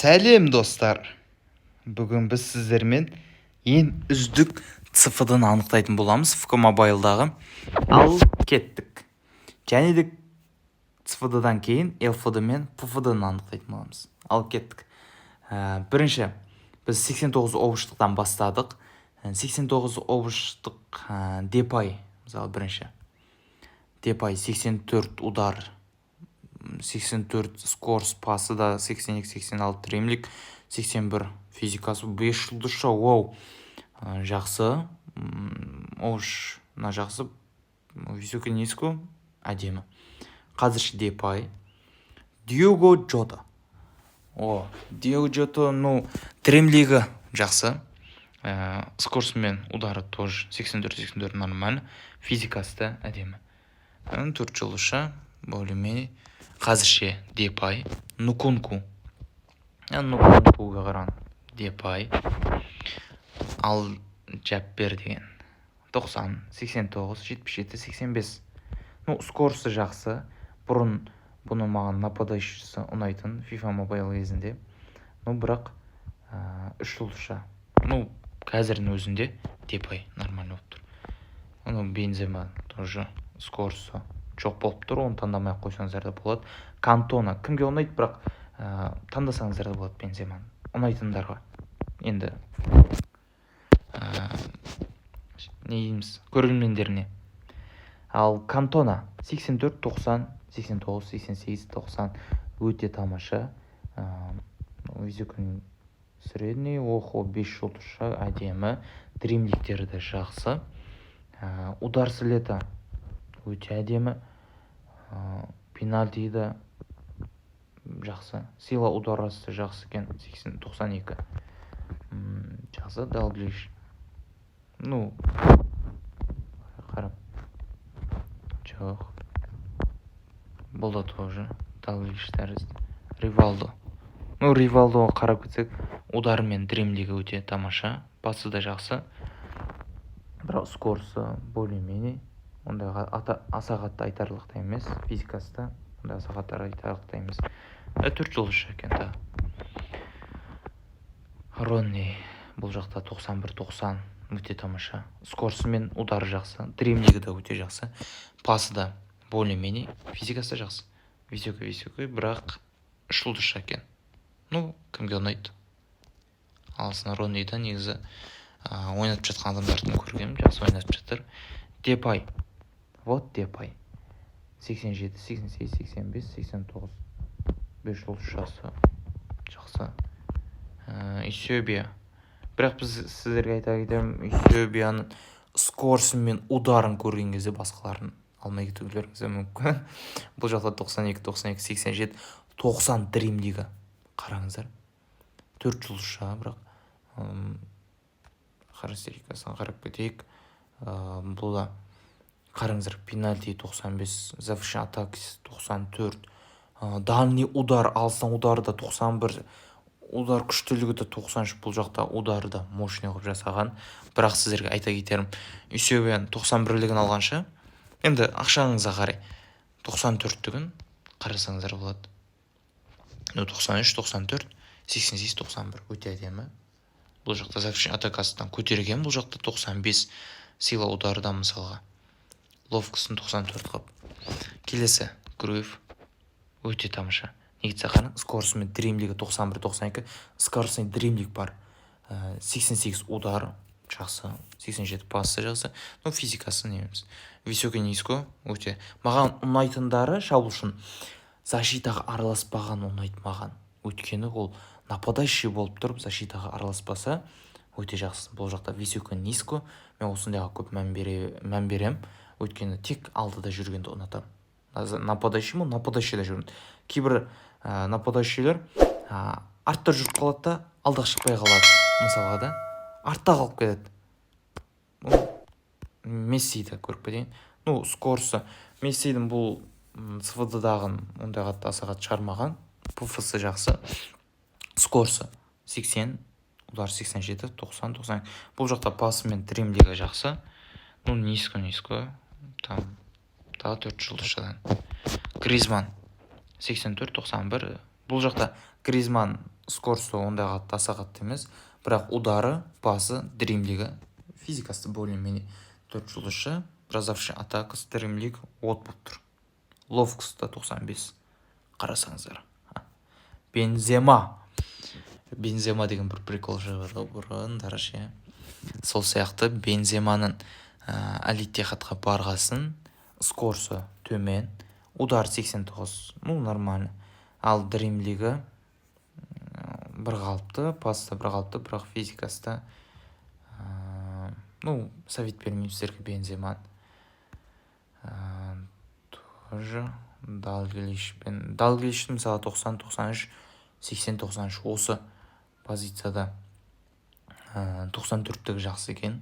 Сәлем, достар! Бүгін біз сіздермен ең үздік ЦФД-ны анықтайтын боламыз ФК Мобайлдағы. Ал кеттік. Және де ЦФД-дан кейін ЛФД мен ПФД-ны анықтайтын боламыз. Ал кеттік. Бірінші біз 89 овераллтықтан бастадық. 89 овераллтық Депай, мысалы, бірінші. Депай 84 удар, 84 скорость, пасы да 82, 86 дриблинг, 81 физикасы, 5 жұлдызша, вау. Жақсы. Ош, мына жақсы. Высокий, низко, әдемі. Қазірше Депай. Диого Джота. О, Диого Джота, ну, дриблингі жақсы. Скорость мен удары тоже 84, 84 нормально. Физикасы да әдемі. Төрт жұлдызша, более-менее. Қазірше Депай. Нкунку. Нкункуға қараған Депай. Ал Джаппер деген 90, 89, 77, 85. Ну, скорості жақсы. Бұрын бұны маған нападающийсі ұнайтын FIFA Mobile кезінде. Ну, бірақ үш жұлдызша. Ну, қазірдің өзінде Депай нормально болып тұр. Ну, Бензема тоже скорості жоқ болып тұр, оны таңдамай ақ қойсаңыздар да болады. Кантона кімге ұнайды, бірақ таңдасаңыздар да болады Бенземаны. Ұнайтындарға. Енді не дейміз, көрермендеріне. Ал Кантона 84, 90, 89, 88, 90 өте тамаша. Высокий, средний, охо, 5 жұлдызша, әдемі. Дриблингтері де жақсы. Удар с лета өте әдемі. Пенальти да жақсы, сила ударасы жақсы екен, 80, 92. Жақсы. Далглиш, ну, қарап жоқ, бұл да тоже Далглиш тәрізді. Ривалдо, ну, Ривалдоға қарап кетсек, удары мен дриблингі өте тамаша, пасы да жақсы, бірақ скорості более менее ондай аса қатты айтарлықтай емес, физикасы да ондай аса қатты айтарлықтай емес. Төрт жұлдызша екен тағы. Рони бұл жақта 91, 90 өте тамаша, скорості мен удары жақсы, дриблингі де өте жақсы, пасы да более менее, физикасы да жақсы, высокий, высокий, бірақ үш жұлдызша екен. Ну, кімге ұнайды, алсын. Рониді негізі ойнатып жатқан адамдардың көргенмін, жақсы ойнатып жатыр. Депай, вот Депай 87, 88, 85, 89, бес жұлдызшасы жақсы. Эусебио, бірақ біз сіздерге айта кетемін, Эусебионың скорості мен ударын көрген кезде басқаларын алмай кетулеріңіз де мүмкін. Бұл жақта 92, 92, 87, 90 дриблингі, қараңыздар, төрт жұлдызша, бірақ характеристикасын қарап кетейік. Бұл да, қараңыздар, пенальти 95, завершение атаки 94, дальний удар, алыстан удары да 91, удар күштілігі де 93. Бұл жақта удары да мощный қылып жасаған. Бірақ сіздерге айта кетерім, Эусебионың 91-лігін алғанша, енді ақшаңызға қарай 94-тігін қарасаңыздар болады. Ну, 93, 94, 88, 91 өте әдемі. Бұл жақта завершение атакасынан көтерген, бұл жақта 95 сила удардан, мысалға, ловкосын 94 қылып. Келесі Кройф өте тамаша. Неге десе, қараң, скорості мен дриблингі 91, 92, скоростной дриблинг бар, 88 удар жақсы, 87 пасы жақсы, ну, физикасы не емес, высокий, низко өте. Маған ұнайтындары шабуылшының защитаға араласпаған ұнайды маған, өйткені ол нападающий болып тұрып защитаға араласпаса, өте жақсы. Бұл жақта высокий, низко, мен осындайға көп мән беремін, өйткені тек алдыда жүргенді ұнатамын. Нападающий ма, нападающийда жүрген. Кейбір нападающийлер артта жүріп қалады да, алдыға шықпай қалады, мысалға да, артта қалып кетеді. Ну, Мессиді көріп кетейін. Ну, скорості Мессидің бұл ЦФД-дағын ондай қатты, аса қатты шығармаған. ПФсы жақсы, скорості 80, удар 87, 90, 90. Бұл жақта пасы мен дриблингі жақсы. Ну, низко, низко там тағы төрт жұлдызшадан. Гризман 84, 91. Бұл жақта Гризман Скорості ондай қатты, аса қатты емес, бірақ удары, пасы, дриблингі, физикасы более менее төрт жұлдызша. Завершение атакасы, дриблинг от болып тұр. Ловкость та 95. Қарасаңыздар, Бензема, Бензема деген бір прикол шығады ғой бұрындары ше, сол сияқты Бенземаның Аль Иттихадқа барғасын скорсы төмен, удар 89, ну, нормально. Ал дриблингі бір қалыпты, пасы бір қалыпты, бірақ физикасы да ну, совет бермеймін сіздерге Бенземаны. Тоже Далглиш пен Далглиштің, мысалы, 90, 93, 80, 93 осы позицияда. 94-тігі жақсы екен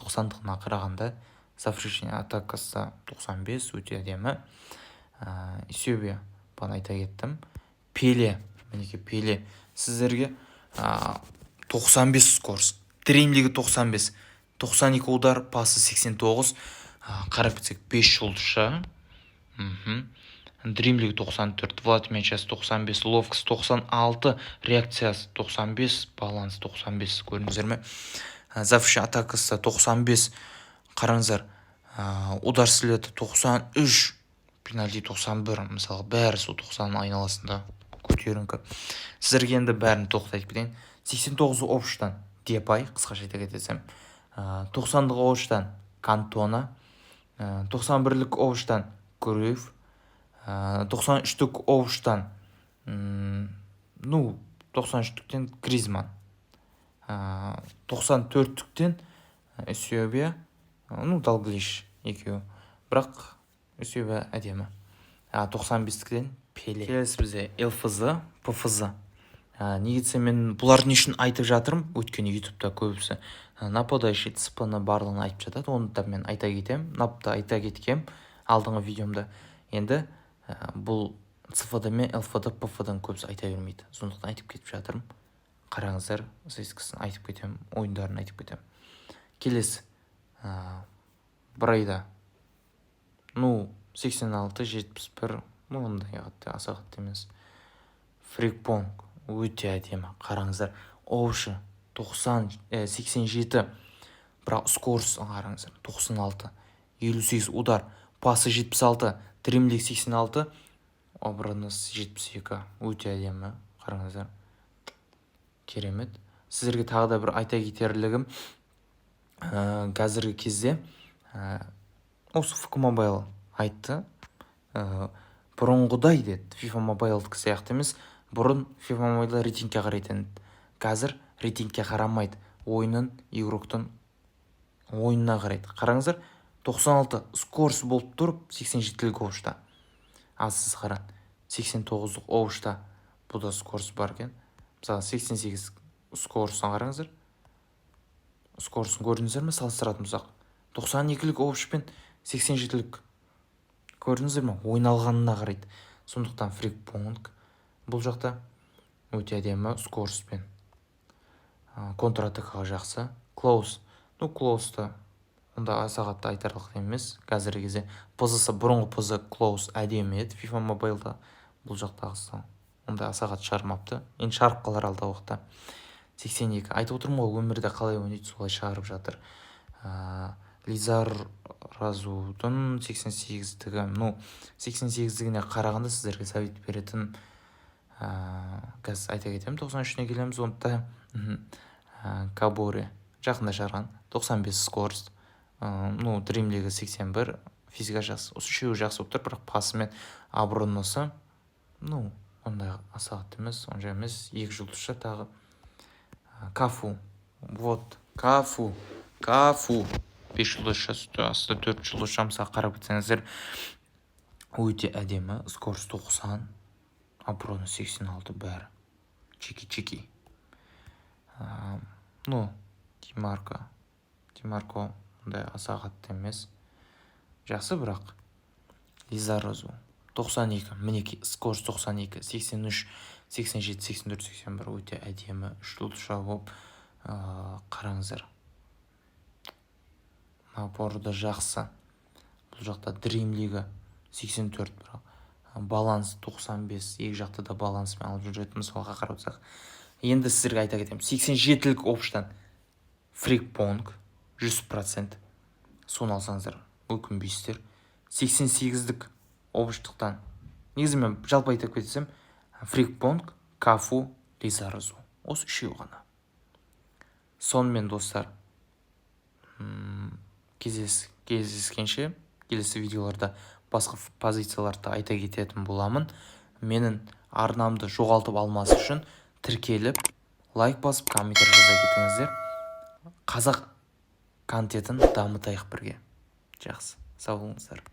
90-дығына қарағанда. Завершение атакасы 95, өте әдемі. Эусебио бағана айта кеттім. Пеле, мінекей, Пеле сіздерге 95 скорость, дриблингі 95, 92 удар, пасы 89. Қарап кетсек, 5 жұлдызша. Дриблингі 94, владеть мячасы 95, ловкость 96, реакциясы 95, баланс 95, көрдіңіздер ме? Завершение атакасы 95, қараңыздар, удар с лета 93, пенальти 91. Мысалы, бәрі сол 90-ның айналасында, көтеріңкі. Сіздерге енді бәрін толықтай айтып кетейін. 89 овштан Депай, қысқаша айта кетсем, 90-дық овштан Кантона, 91-лік овштан Крюйф, 93-тік овштан, ну, 93-тіктен Гризман, 94-тіктен Эусебио, ну, Далглиш екеуі, бірақ Эусебио әдемі. 95-тіктен Пеле. Келесі бізде ЛФЗ, ПФЗ. Неге десем, мен бұларды не үшін айтып жатырмын? Өйткені Ютубта көбісі нападающий, ЦП ны, барлығын айтып жатады. Оны да мен айта кетемін, напты айта кеткем алдыңғы видеомда. Енді бұл ЦФД мен ЛФД, ПФД көбісі айта бермейді, сондықтан айтып кетіп жатырмын. Қараңыздар, статистикасын айтып кетемін, ойындарын айтып кетемін. Келесі бір айда, ну, 86, 71, ну, ондай қатты, аса қатты емес. Фримпонг өте әдемі, қараңыздар, овшы 90, 87, бірақ скорость қараңыздар, 96, 58 удар, пасы 76, дриблинг 86, оборонасы 72, өте әдемі, қараңыздар, керемет. Сіздерге тағы да бір айта кетерлігім, қазіргі кезде осы ФК Мобайл айтты, бұрынғыдай деді, FIFA Мобайлдікі сияқты емес. Бұрын FIFA Мобайлда рейтингке қарайтын еді, қазір рейтингке қарамайды, ойынын, игроктың ойынына қарайды. Қараңыздар, 96 скорость болып тұрып, 87-лік овшта. Ал сіз қараң, 89-лық овшта бұда скорость бар екен. Мысалы, 88 скоростын қараңыздар, скоростын көрдіңіздер ме? Салыстыратын болсақ, 92-лік овш пен 87-лік, көрдіңіздер ме? Ойналғанына қарайды. Сондықтан Фримпонг бұл жақта өте әдемі скоростьпен, контратакаға жақсы. Клоус, ну, Клоусты онда аса қатты айтарлық емес. Қазіргі кезде ПЗ, бұрынғы ПЗ Клоус әдемі еді FIFA Мобайлда, бұл жақтағысы онда аса қатты шығармапты, енді шығарып қалар алдағы уақытта. 82, айтып отырмын ғой, өмірде қалай ойнайды, солай шығарып жатыр. Лизаразудың 88-дігі, ну, 88-дігіне қарағанда сіздерге совет беретін, қазір айта кетемін. 93-іне келеміз онда. Каборе жақында шығарған, 95 скорость, ну, дриблингі 81, физика жақсы. Осы үшеуі жақсы болып тұр, бірақ пасы мен оборонасы, ну, ондай аса қатты емес, онша емес. Екі жұлдызша тағы Кафу, вот Кафу, Кафу бес жұлдызша, астында төрт жұлдызша. Мысалы, қарап кетсеңіздер, өте әдемі, скорость 90, оборона 86, бәрі чики чики. Ну, Димарко, Димарко ондай аса қатты емес, жақсы бірақ. Лизаразу 92, мінекей, скорость 92, 83, 87, 84, 81, өте әдемі үш жұлдызша болып, қараңыздар, напоры да жақсы. Бұл жақта дриблингі 84, бірақ баланс 95, екі жақта да баланспен алып жүреді. Мысалға, қарап отырсақ, Енді сіздерге айта кетемін: 87-лік общтан Фримпонг 100%, соны алсаңыздар, өкінбейсіздер. 88-дік общтықтан негізі мен жалпы айта кетсем, Фримпонг, Кафу, Лизаразу, осы үшеуі ғана. Сонымен, достар, кездескенше! Келесі видеоларда басқа позицияларды айта кететін боламын. Менің арнамды жоғалтып алмас үшін тіркеліп, лайк басып, комментарий жаза кетіңіздер. Қазақ контентін дамытайық бірге. Жақсы, сау болыңыздар.